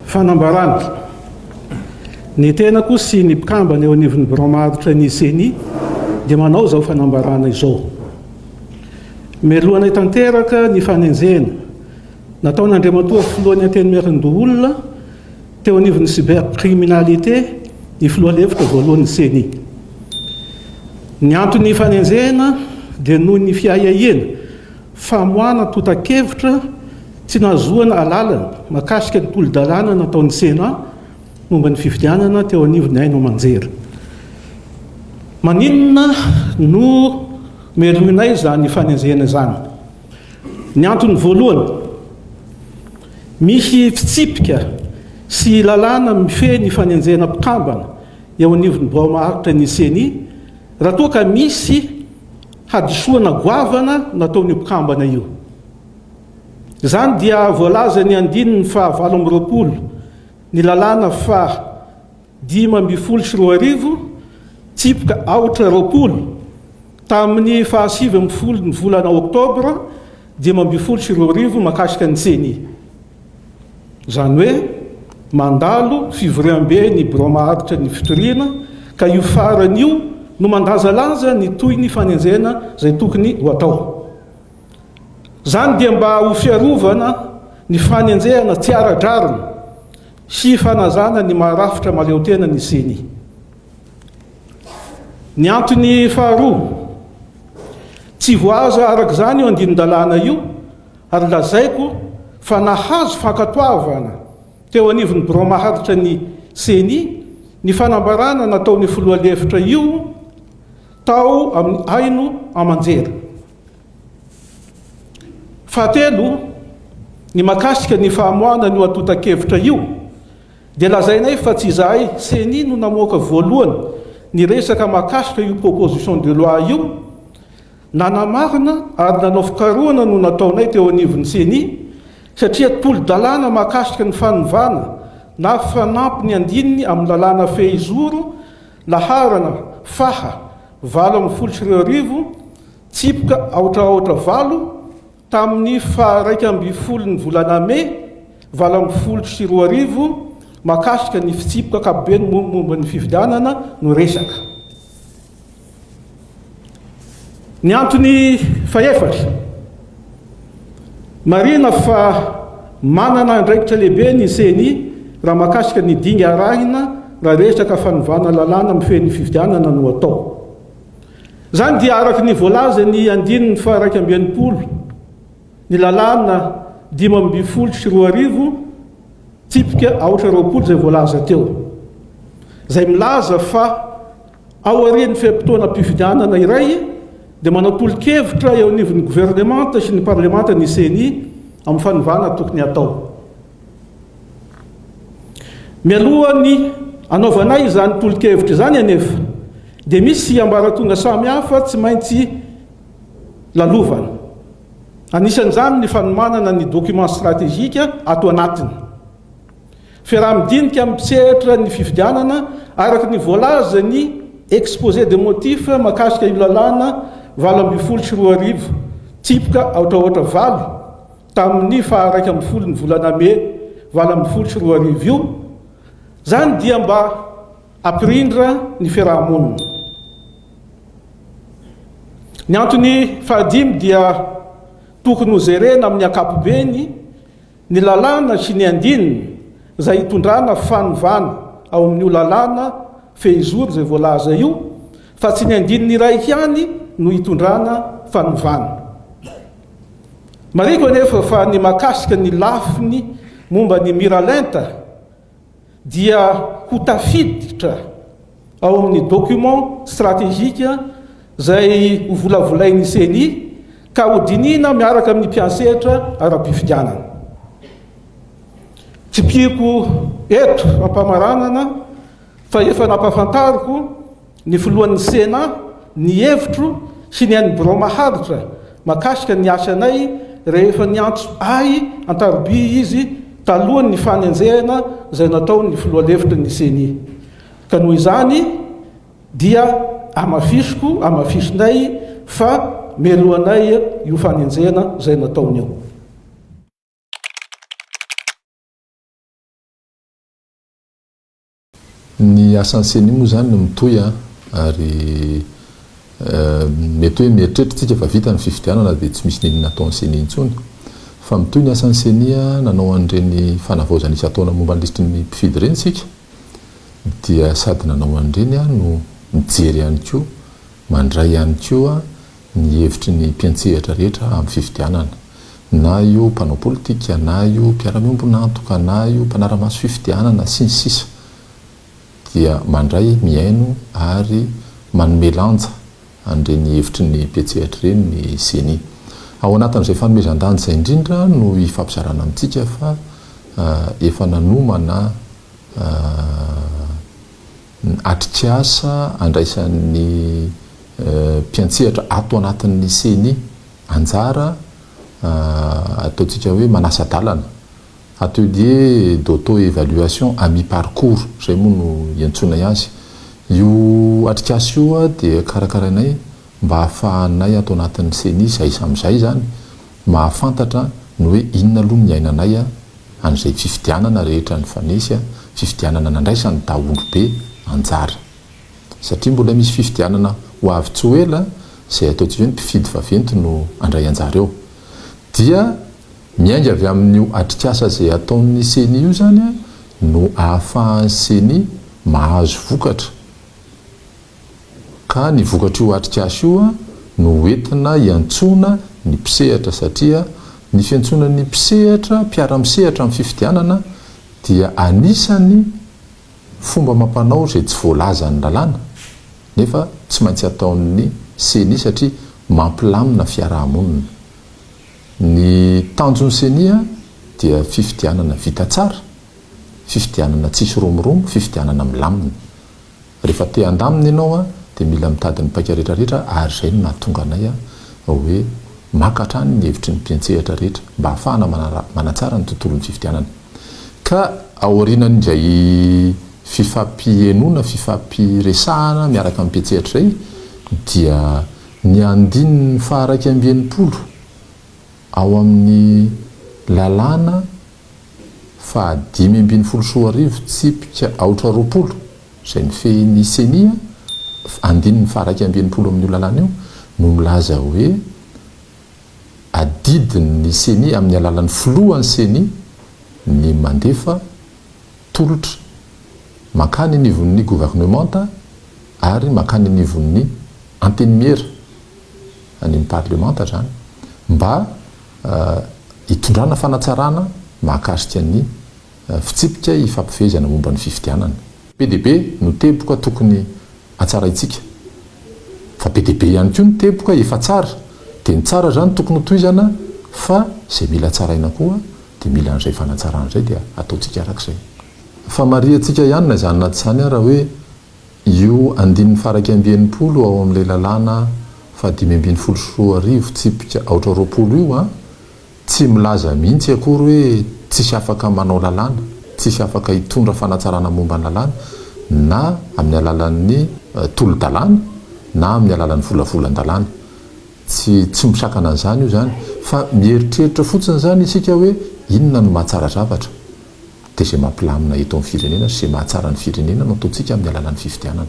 Fanambarana, Ny tenako sy ny mpikambana eo anivon'ny birao maharitra ny Ceni dia manao izao fanambarana izao. Melohanay tanteraka ny fanenjehana nataon'Andriamatoa Filohan'ny Antenimierandoholona teo anivon'ny cybercriminalité ny filoha lefitra voalohan'ny Ceni. Ny anton'ny fanenjehana dia noho ny fiahiahiana famoahana antontan-kevitra tsy nahazoana alalana mahakasika ny tolo-dalàna nataon'ny Sénat momba ny fifidianana teo anivon'ny haino aman-jery. Maninona no melohinay izany fanenjehana izany? Ny antony voalohany, misy fitsipika sy lalàna mifehy ny fanenjehana mpikambana eo anivon'ny birao maharitra ny Ceni raha toa ka misy hadisoana goavana nataon'io mpikambana io. Izany dia voalazan'ny andininy faha 28 ny lalàna faha 2015, tsipika aotra 20, tamin'ny faha 19 ny volana oktobra 2015 mahakasika ny Ceni. Izany hoe mandalo fivoriambe ny birao maharitra ny fitoriana ka io farany io no mandanjalanja ny tohin'ny fanenjehana izay tokony ho atao. Izany dia mba ho fiarovana ny fanenjehana tsy ara-drariny sy fanazana ny maha rafitra mahaleotena ny Ceni. Ny antony faharoa, tsy voahaza araka izany io andinin-dalàna io ary lazaiko fa nahazo fankatoavana teo anivon'ny birao maharitra ny Ceni ny fanambarana nataon'io filoha lefitra io tao amin'ny haino aman-jery. Fahatelo, ny mahakasika ny famoahana an'io antontan-kevitra io dia lazainay fa tsy izahay Ceni no namoaka voalohany ny resaka mahakasika io proposition de loi io, Nanamarina ary nanao fikarohana no nataonay teo anivon'ny Ceni satria tolo-dalàna mahakasika ny fanovana na fanampiny andininy amin'ny lalàna fehizoro laharana faha 2018 tsipika aotra aotra valo tamin'ny faha 11 ny volana mey 2018 mahakasika ny fitsipika ankapobeny momba ny fifidianana no resaka. Ny antony fahefatra, marihina fa manana andraikitra lehibe ny Ceni raha mahakasika ny dinga arahina raha resaka fanovana lalàna mifehy ny fifidianana no atao. Izany dia araka ny voalazan'ny andininy faha-61 ny lalàna 2015 tsipika aotra 20 izay voalaza teo, izay milaza fa Aorian'ny fe-potoanam-pifidianana iray dia manao tolo-kevitra eo anivon'ny governemanta sy ny parlemanta ny Ceni amin'ny fanovana tokony hatao. Mialohan'ny anaovanay izany tolo-kevitra izany anefa dia misy ambaratonga samihafa tsy maintsy lalovana. Anisan'izany ny fanomanana ny document stratégique ato anatiny. Fiaraha-midinika amin'ny mpisehatra ny fifidianana araka ny voalazan'ny exposé des motifs mahakasika io lalàna 2018 tsipika aotra aotra valo tamin'ny faha 11 ny volana mey 2018 io, izany dia mba hampirindra ny fiaraha-monina. Ny antony fahadimy dia tokony hojerena amin'ny ankapobeny Ny lalàna sy ny andininy izay hitondrana fanovana ao amin'io lalàna fehizoro izay voalaza io fa tsy ny andininy iray ihany no hitondrana fanovana. Marihiko anefa fa ny mahakasika ny lafiny momba ny miralenta dia ho tafiditra ao amin'ny document stratégique izay ho volavolain'ny Ceni ka ho dinihina miaraka amin'ny mpiantsehatra ara-pifidianana. Tsipihiko eto am-pamaranana fa efa nampahafantariko ny filohan'ny Sénat ny hevitro sy ny an'ny birao maharitra mahakasika ny asanay rehefa niantso ahy an-tarobia izy talohan'ny fanenjehana izay nataon'ny filoha lefitry ny Ceni. Ka noho izany dia amafisiko, amafisinay fa melohanay io fanenjehana izay nataony io. Ny asan'ny Ceni moa izany no mitohy ary mety hoe mieritreritra isika fa vita ny fifidianana dia tsy misy n'inona ataon'ny Ceni intsony. Fa mitohy ny asan'ny Ceni, nanao an'ireny fanavaozana isan-taona momba ny lisitry ny mpifidy ireny isika dia sady nanao an'ireny no mijery ihany koa, mandray ihany koa ny hevitry ny mpiantsehatra rehetra amin'ny fifidianana, na io mpanao politika, na io mpiara-miombon'antoka, na io mpanara-maso fifidianana, sy ny sisa dia mandray, mihaino ary manome lanja an'ireny hevitry ny mpiantsehatra ireny ny Ceni. Ao anatin'izay fanomezan-danja izay indrindra no ifampizarana amintsika fa efa nanomana atrikasa andraisan'ny mpiantsehatra ato anatin'ny Ceni anjara ataontsika hoe manasa-dalana, atelier d'auto-évaluation à mi-parcours, izay moa no iantsoanay azy. Io atrikasa io dia karakarainay mba hahafahanay ato anatin'ny Ceni izay samy izay izany mahafantatra ny hoe inona aloha ny iainanay an'izay fifidianana rehetra nifanesy, fifidianana nandraisan'ny daholobe anjara. Satria mbola misy fifidianana ho avy tsy ho ela, izay ataontsika hoe ny mpifidy vaventy no handray anjara eo. Dia miainga avy amin'io atrikasa izay ataon'ny Ceni io izany no ahafahan'ny Ceni mahazo vokatra. Ka ny vokatr'io atrikasa io no ho entina hiantsoana ny mpisehatra satria ny fiantsoana ny mpisehatra, mpiara-misehatra amin'ny fifidianana dia anisan'ny fomba amam-panao izay tsy voalazan'ny lalàna nefa tsy maintsy ataon'ny Ceni satria mampilamina fiaraha-monina. Ny tanjon'ny Ceni dia fifidianana vita tsara, fifidianana tsisy romoromo, fifidianana milamina. Rehefa te handamina ianao dia mila mitady ny paika rehetra rehetra ary izay no nahatonga anay hoe maka hatrany ny hevitry ny mpiantsehatra rehetra mba hahafahana manatsara ny tontolon'ny fifidianana. Ka aorianan'izay fifampihenoana, fifampiresahana miaraka amin'ny mpiantsehatra izay dia ny andininy faha-61 ao amin'ny lalàna faha 2015 tsipika aotra 20 izay mifehy ny Ceni, andininy faha 61 amin'io lalàna io no milaza hoe adidin'ny Ceni amin'ny alalan'ny filohan'ny Ceni ny mandefa tolotra mankany anivon'ny governemanta ary mankany anivon'ny antenimiera any amin'ny parlemanta izany mba hitondrana fanatsarana mahakasika ny fitsipika ifampifehezana momba ny fifidianana. Be dia be no teboka tokony hatsaraintsika, fa be dia be ihany koa ny teboka efa tsara, dia ny tsara izany tokony hotohizana fa izay mila tsaraina koa dia mila an'izay fanatsarana izay dia ataontsika araka izay. Fa marihantsika ihany na izany na tsy izany ara hoe Io andininy faha-61 ao amin'ilay lalàna faha 2015 tsipika aotra 20 io an, tsy milaza mihitsy akory hoe tsisy afaka manao lalàna, tsisy afaka hitondra fanatsarana momba ny lalàna na amin'ny alalan'ny tolo-dalàna na amin'ny alalan'ny volavolan-dalàna. Tsy tsy misakana an'izany io izany fa mieritreritra fotsiny izany isika hoe inona no mahatsara zavatra. Dia izay mampilamina eto amin'ny firenena sy izay mahatsara ny firenena no ataontsika amin'ny alalan'ny fifidianana.